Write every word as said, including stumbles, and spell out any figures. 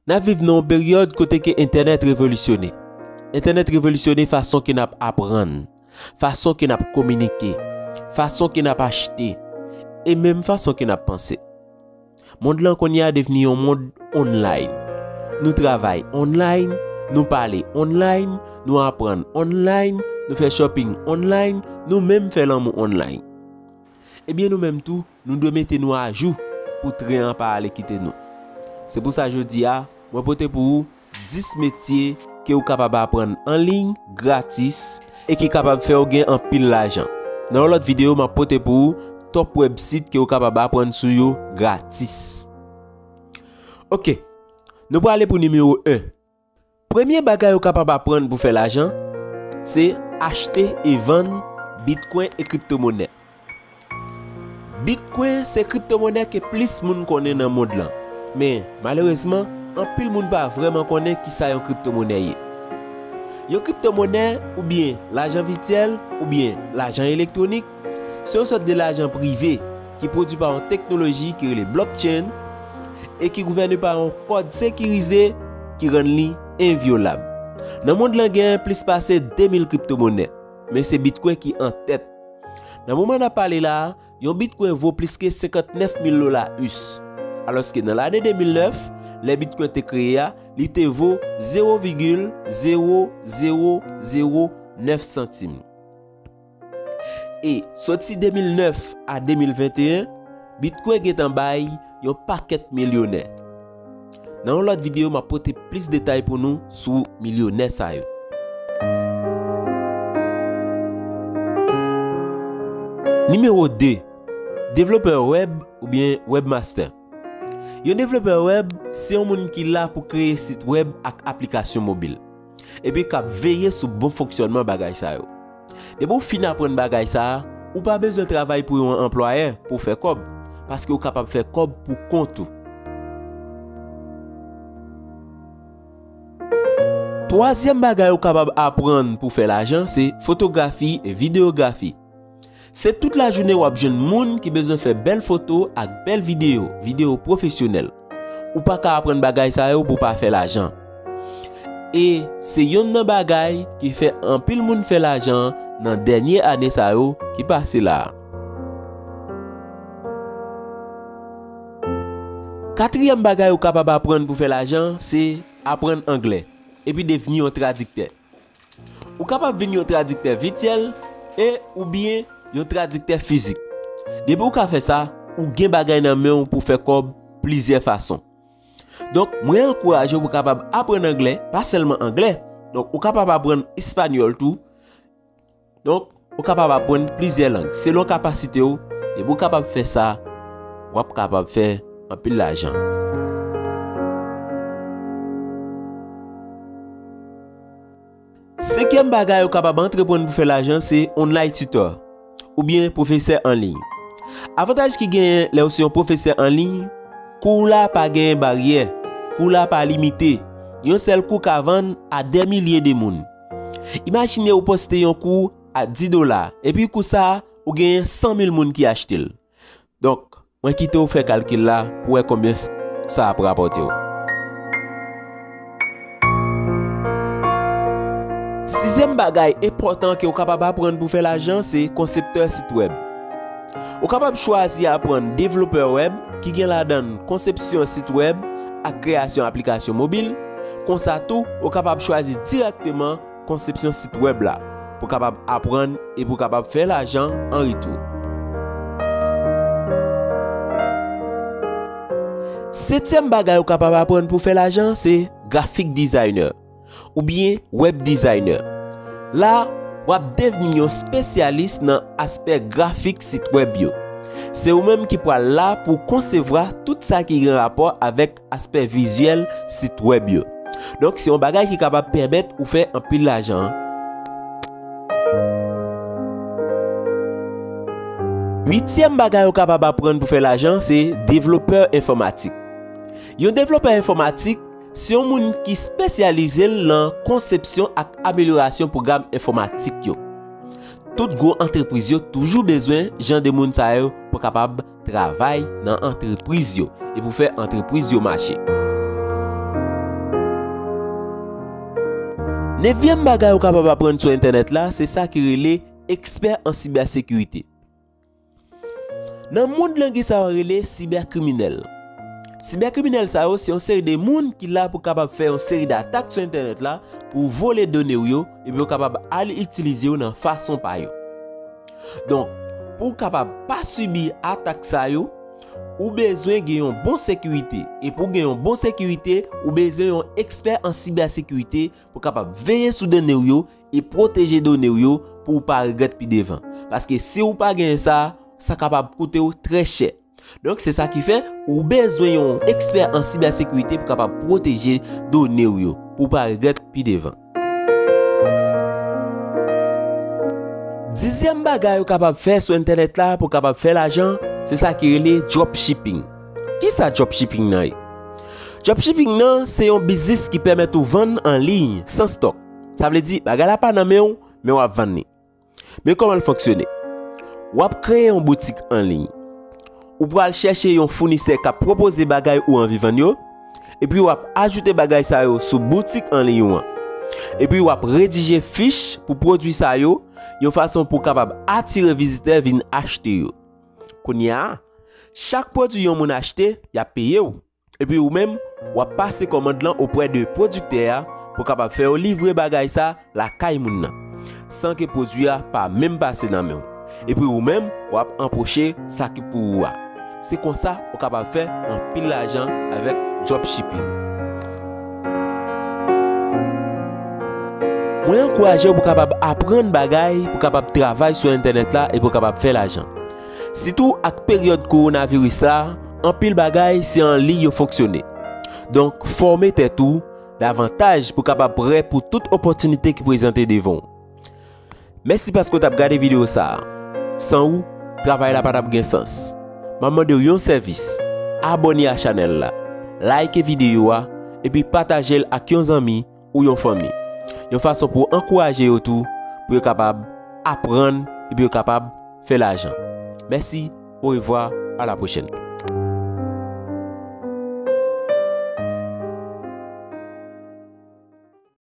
N ap viv nan yon peryòd kote ke entènèt revolisyone. Entènèt revolisyone fason ke n ap aprann, fason ke n ap kominike, fason ke n ap achte, e menm fason ke n ap panse. Mond lan kounye a devni yon mond online. Nou travay online, nou pale online, nou aprann online, nou fè shopping online, nou menm fè lanmou online. Ebyen, nou menm tou, nou dwe mete nou ajou pou tren an pa ale kite nou. Se pou sa, jodi a, mwen pote pou ou dis metye ke ou kapab aprann an liy, gratis, e ki kapab fè w gen anpil lajan. Nan yon lòt videyo, m ap pote pou ou top website ke ou kapab aprann sou yo gratis. Oke, nou prale pou nimewo en. Premye bagay ou kapab aprann pou fè lajan, se achte e vann Bitcoin e kriptomonè. Bitcoin se kriptomonè ke plis moun konnen nan mond lan. Men, malerezman, anpil moun pa vrèman konnen kisa yon kriptomonè ye. Yon kriptomonè, oubyen lajan vityèl, oubyen lajan elektwonik, se yon sòt de lajan prive ki pwodui pa yon teknoloji ki rele blockchain e ki gouvène pa yon kòd sekirize ki rann li envyolab. Nan mond lan, gen plis pase de mil kriptomonè, men se Bitcoin ki an tèt. Nan moman n ap pale la a, yon Bitcoin vo plis ke senkantnèf mil dola U S. Alòske nan lane de mil nèf, lè Bitcoin te kreye a, li te vo zewo vigil zewo zewo zewo nèf santim. E soti de mil nèf a de mil venteyen, Bitcoin gentan bay yon pakèt milyonè. Nan yon lòt videyo, m ap pote plis detay pou nou sou milyonè sa yo. Nimewo de, devlopè wèb oubyen webmaster. Yon devlopè wèb se yon moun ki la pou kreye sit wèb ak aplikasyon mobil, epi k ap veye sou bon fonksyònman bagay sa yo. Depi w fin aprann bagay sa a, ou pa bezwen travay pou yon anplwayè pou w fè kòb, paske w kapab fè kòb pou kont ou. Twazyèm bagay ou kapab aprann pou fè lajan se fotografi e videyografi. Se tout lajounen w ap jwenn moun ki bezwen fè bèl foto ak bèl videyo, videyo pwofesyonèl. Ou pa ka aprann bagay sa yo pou w pa fè lajan. E se yonn nan bagay ki fè anpil moun fè lajan nan dènye ane sa yo ki pase la a. Katriyèm bagay ou kapab aprann pou fè lajan se aprann anglè epi devni yon tradiktè. Ou kapab vin yon tradiktè vityèl e oubyen yon tradiktè fizik. Depi ou ka fè sa, ou gen bagay nan men w pou fè kòb plizyè fason. Donk, mwen ankouraje w pou w kapab aprann anglè, pa sèlman anglè. Donk, ou kapab aprann espanyòl tou. Donk, ou kapab aprann plizyè lang, selon kapasite w. Depi w kapab fè sa, w ap kapab fè anpil lajan. Senkyèm bagay ou kapab antreprann pou fè lajan se online tutor oubyen pwofesè an liy. Avantaj ki genyen lè w se yon pwofesè an liy, kou w la pa genyen baryè, kou w la pa limite. Yon sèl kou ka vann a dè milye de moun. Imajine ou poste yon kou a dis dola, epi kou sa a, ou genyen san mil moun ki achte l. Donk, mwen kite w fè kalkil la pou w wè konbyen s-, sa ap rapòte w. Sizyèm bagay enpòtan ke w kapab aprann pou fè lajan se konseptè sit wèb. Ou kapab chwazi aprann devlopè wèb, ki gen ladan l konsepsyon sit wèb ak kreyasyon aplikasyon mobil. Konsa tou, ou kapab chwazi dirèkteman konsepsyon sit wèb la pou w kapab aprann e pou w kapab fè lajan an retou. Setyèm bagay ou kapab aprann pou w fè lajan se graphic designer oubyen web designer. La, w ap devni yon espesyalis nan aspè grafik sit wèb yo. Se ou menm ki pral la pou w konsevwa tout sa ki gen rapò avèk aspè vizyèl sit wèb yo. Donk, se yon bagay ki kapab pèmèt ou fè anpil lajan. Uityèm bagay ou kapab aprann pou fè lajan se devlopè enfòmatik. Yon devlopè enfòmatik se yon moun ki espesyalize l nan konsepsyon ak amelyorasyon pwogram enfòmatik yo. Tout gwo antrepriz yo toujou bezwen jan de moun sa yo pou kapab travay nan antrepriz yo e pou fè antrepriz yo mache. Nevyèm bagay ou kapab aprann sou entènèt la, se sa ki rele ekspè an sibèsekirite. Nan mond lan gen sa yo rele sibèkriminèl. Sibèkriminèl sa yo se yon seri de moun ki la pou kapab fè yon seri de atak sou entènèt la pou vole done w yo epi yo kapab al itilize yo nan fason pa yo. Donk, pou w kapab pa sibi atak sa yo, ou bezwen gen yon bon sekirite. E pou w gen yon bon sekirite, ou bezwen yon ekspè an sibèsekirite pou kapab veye sou done w yo e pwoteje done w yo pou w pa regrèt pi devan. Paske si w pa genyen sa, sa kapab koute w trè chè. Donk, se sa ki fè ou bezwen yon ekspè an sibèsekirite pou kapab pwoteje done w yo, pou w pa regrèt pi devan. Dizyèm bagay ou kapab fè sou entènèt la pou w kapab fè lajan, se sa ki rele dropshipping. Kisa dropshipping nan ye? Dropshipping nan se yon biznis ki pèmèt ou vann an liy, san stòk. Sa vle di, bagay la pa nan men w, men w ap vann li. Men kòman l fonksyone? W ap kreye yon boutik an liy. Ou pral chèche yon founisè k ap pwopoze bagay ou anvi vann yo, epi w ap ajoute bagay sa yo sou boutik an liy ou an. Epi w ap redije fich pou pwodui sa yo, yon fason pou w kapab atire vizitè vin achte yo. Kounye a, chak pwodui yon moun achte, y ap peye w. Epi ou menm, w ap pase kòmand lan opre de pwodiktè a pou kapab fè yo livre bagay sa lakay moun nan, san ke pwodui a pa menm pase nan men w. Epi ou menm, w ap anpoche sa ki pou ou a. Se konsa ou kapab fè anpil lajan avèk dropshipping. Mwen ankouraje w pou kapab aprann bagay, pou kapab travay sou entènèt la e pou kapab fè lajan. Sitou ak peryòd kowonaviris la, anpil bagay se an liy yo fonksyone. Donk, fòme tèt ou davantaj pou kapab prè pou tout opòtinite ki prezante devan w. Mèsi paske w t ap gade videyo sa a. San ou, travay la pa t ap gen sans. M ap mande w yon sèvis. Abòne a chanèl la, like videyo a, epi pataje l ak yon zanmi ou yon fanmi. Yon fason pou w ankouraje yo tou, pou yo kapab aprann, epi yo kapab fè lajan. Mèsi, orevwa, a la pwochèn.